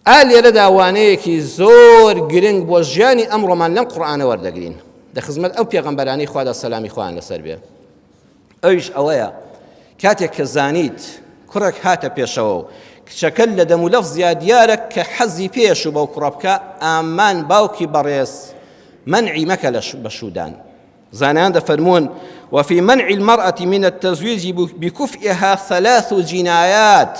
ئا لێرەدا وانەیەکی زۆر گرنگ بۆ ژیانی ئەمڕۆمان لەم قورئانە وەردەگرین لە خزمەت ئەو پێغەمبەرانەی خوادا سەلامی خوایان لەسەر بێ، ئەویش ئەوەیە کاتێک کە زانیت کوڕێک هاتە پێشەوە و کچەکە لە دەم و لەفزیا دیارە کە حەزی پێیە شوو بەو کوڕە بکا، ئامان باوکی بەڕێز مەنعی مەکە لە بە شوودان. زانایان دەفەرموون، وفی منع المرأة من التزویج بکفئها ثلاث جنایات،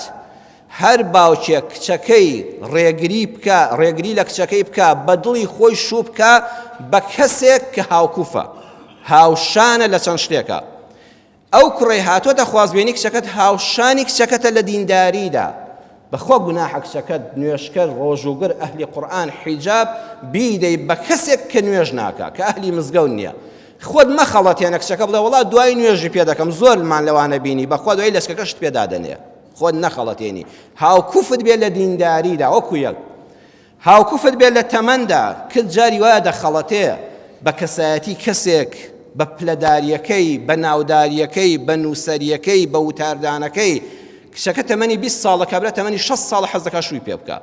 هەر باوکێک کچەکەی ڕێگری بکا، ڕێگری لە کچەکەی بکا بە دڵی خۆی شوو بکا بە کەسێک کە هاوکوفە، هاوشانە لە چەند شتێکا. ئەو کوڕەی هاتۆتە خوازبێنی کچەکەت هاوشانی کچەکەتە لە دینداریدا، بەخوا گوناحە کچەکەت نوێژکەر ڕۆژووگر ئەهلی قورئان حیجاب بیدەی بە کەسێک کە نوێژ ناکا کە ئەهلی مزگەوت نییە خۆت مەخەڵەتێنە کچەکە بڵێ وەڵا دوای نوێژی پێ دەکەم زۆرمان لەوانە بینی بەخوا دوای لەچکەکەشت پێ دادەنێ خۆت نەخەڵەتێنی هاوکوفت بێ لە دینداریدا وەکو یەک هاوکوفت بێت لە تەمەندا، کچ جاری وایە دەخەڵەتێ بە کەسایەتی کەسێک، بە پلەدارییەکەی، بە ناودارییەکەی، بە نووسەرییەکەی، بە وتاردانەکەی، کچەکە تەمەنی 20 ساڵە، کابرا تەمەنی 60 ساڵە حەز دەکات شووی پێ بکا.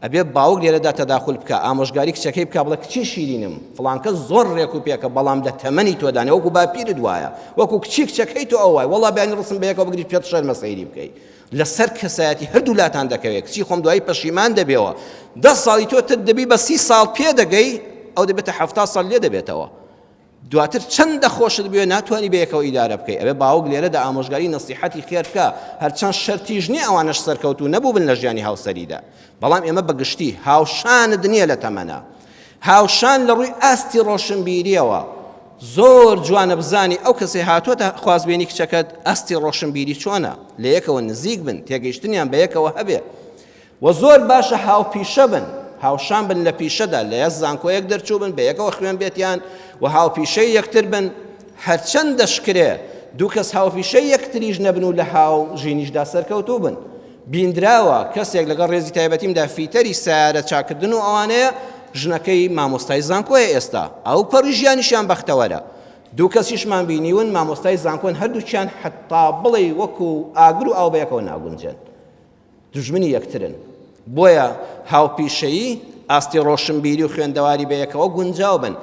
ئەبێ باوک لێرەدا تەداخول بکا، ئامۆژگاری کچەکەی بکا بڵێ کچی شیرینم، فڵان کەس زۆر ڕێک و پێکە، بەڵام لە تەمەنی تۆدا نیە، وەکو باپیرت وایە، وەکو کچی کچەکەی تۆ ئەو وایە، وەڵا بەیانی ڕسم بەیەکەوە بگریت پێت شەرمە سەیری بکەی. لەسەر کەسایەتی هەردوو لاتان دەکەوێت کچی خۆم دوایی پەشیمان دەبێەوە 10 ساڵی تۆ تر دەبی بە 30 ساڵ پێ دەگەی ئەو دەبێتە 70 ساڵ لێ دەبێتەوە دواتر چەندە خۆشت بوێ ناتوانانی بەیەکەوە ئیدارە بکەی. ئەبێ باوک لێرەدا ئامۆژگاری نەسیحەتی خێر بکە، هەرچەند شەرتیش نییە ئەوانەش سەرکەوتوو نەبوو بن لە ژیانی هاوسەریدا، بەڵام ئێمە بەگشتی هاوشانت نییە لە تەمەنە، هاوشان لە ڕووی ئاستی ڕۆشنبیریەوە. زۆر جوانە بزانی ئەو کەسەی هاتۆتە خوازبێنی کچەکەت ئاستی ڕۆشنبیری چۆنە، لە یەکەوە نزیک بن، تێگەیشتنیان بە یەکەوە هەبێ. و زۆر باشە هاوپیشە بن، هاوشان بن لە پیشەدا، لە یەک زانکۆیەک دەرچوو بن، بە یەکەوە خوێن بێتیان و هاوپیشەی یەکتر بن. هەرچەند دەشکرێ دوو کەس هاوپیشەی یەکتریش نەبن و لە هاوژینیشدا سەرکەوتوو بن. بیندراوە کەسێک لەگەڵ ڕێزی تایبەتیمدا فیتەری سەیارە چاکردن و ئەوانەیە، ژنەکەی مامۆستای زانکۆیە ئێستا، ئەو پەڕی ژیانیشیان بەختەوەرە. دوو کەسیشمان بینیون مامۆستای زانکۆن هەردووکیان حەتا بڵێی وەکو ئاگر و ئاو بەیەکەوە ناگونجێن، دوژمنی یەکترن. بۆیە هاوپیشەیی، ئاستی ڕۆشنبیری و خوێندەواری بەیەکەوە گونجاو بن.